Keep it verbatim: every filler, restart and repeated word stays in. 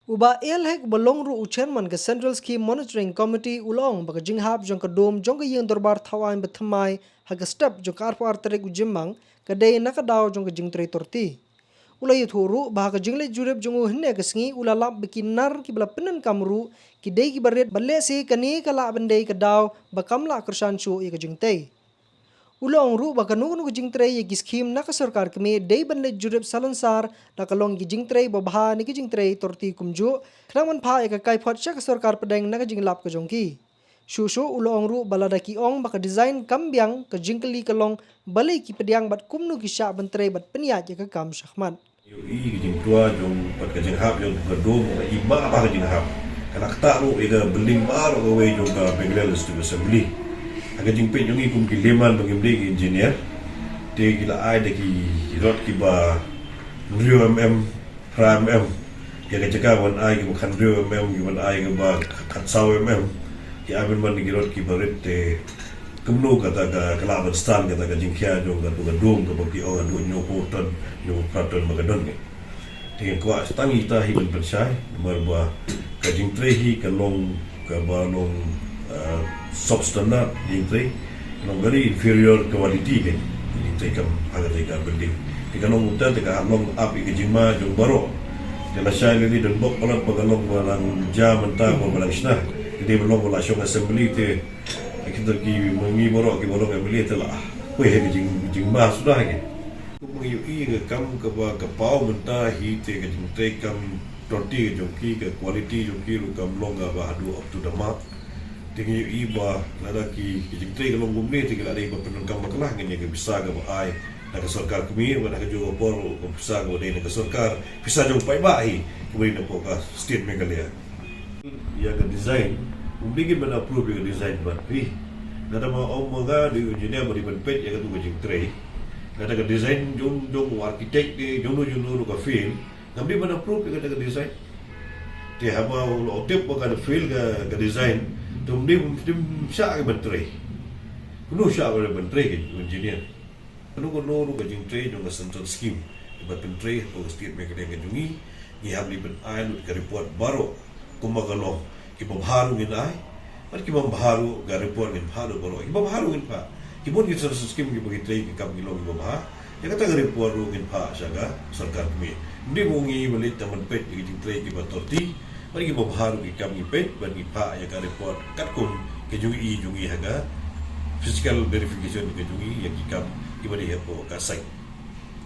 U Bah A L Hek, uba long ruh u chairman ka Central Scheme Monitoring Committee, u la ong ba ka jinghap jong ka dome jong ka ïing dorbar thaw aiñ ba thymmai ha ka step jong ka arphew ar tarik u Jymmang ka dei na ka daw jong ka jingtrei torti. U la ïathuh ruh ba ha ka jingleit jurip jong u hynne ka sngi u la lap ba ki nar kiba la pyndonkam ruh ki dei kiba rit, bad lehse kane ka lah ban dei ka daw ba kam lah kyrshan shuh ïa ka jingtei. U la ong ruh ba kano kano ka jingtrei ïa ki skhim na ka sorkar kmie dei ban leit jurip salonsar da ka long ki jingtrei babha ne ki jingtrei torti kumjuh, khnang ban phah ïa ka kaiphod sha ka sorkar pdeng na ka jinglap ka jong ki. Shuh shuh u la ong ruh ba lada ki ong ba ka design kam biang, ka jingkylli ka long balei ki pdiang bad kumno ki shah ban trei bad pynïaid ïa ka kam shakhmat. Ïohi ka jingtwa jong bad ka jinghap jong ka dome, i ba ba ka jinghap. Ka la ktah ruh ïa ka building baroh kawei jong ka Meghalaya Legislative Assembly. Ha ka jingpeit jong ngi kum ki layman ba ngim dei ki engineer, te ki la ai da ki rod kiba hynriew mm, phra mm. Ïa ka jaka ban ai kiba khathynriew mm, kiban ai kiba khatsaw mm, ki ai ban ban ki rod kiba rit, te kumno kata ka, ka lah ban stand kata ka jingkhia jong kata ka dome kaba ki ong haduh hynñiewphew ton, hynñiewphew phra ton ba ka don ka. Te nga kwah tang ita hi ban pynshai, namar ba ka jingtrei hi ka long kaba long, ah, substandard jingtrei, ka long very inferior quality ka jingtrei kam ha kata ka building. Te ka long kumta te ka long ap ïa ka jingma jong baroh. Te lashai lei lei don bok palat ba ka long ba dang jia mynta ba, ba dang shna. Te dei ba long ba la shong assembly te kita ki ma ngi baroh kiba long M L A te la poi ha ka jing, jingma suda ha ki. Kum ngi ïohi ka kam kaba ka paw mynta hi te ka jingtrei kam torti ka jong ki, ka quality jong ki ruh kam long kaba haduh up to the mark. Te ngi ïohi ba lada ki, ki jingtrei ka long kumne te ki la dei ba pyndonkam bakla, ngin ïa ka pisa kaba ai na ka sorkar kmie, bad ha kajuh ka por ka pisa kaba dei na ka sorkar, pisa jong paidbah hi kaba dei na poh ka state Meghalaya. Ïa ka design, um dei ngin ban approve ïa ka design bad phi. Lada ma ong ma nga dei u engineer ba dei ban peit ïa katu ka jingtrei, lada ka design jong, jong u architect ne jongno jongno ruh ka fail, ngam dei ban approve ïa kata ka design. Te haba u la tip ba ka fail ka, ka design, te um dei, um dei shah ka ban trei. Kumno shah ka ban trei ka engineer? Kano kano ruh ka jingtrei jong ka central scheme kiba pyntrei hapoh ka state Meghalaya ka jong ngi, ngi hap ban ai lut ka report baroh kumba ka long. Kiba bha ruh ngin ai, bad kiba bha ruh ka report ngin phah lut baroh. Kiba bha ruh ngin phah. Ki bun ki central scheme kiba ki trei ki kam ki long kiba bha, ïa kata ka report ruh ngin phah sha ka sorkar kmie. Ym dei ba ngi ba leit tang ban peit ïa ki jingtrei kiba torti, bad kiba bha ruh ki kam ngi peit bad ngi phah ïa ka report katkum ka jong i jong i ha ka physical verification ka jong i ïa ki kam kiba dei hapoh ka site.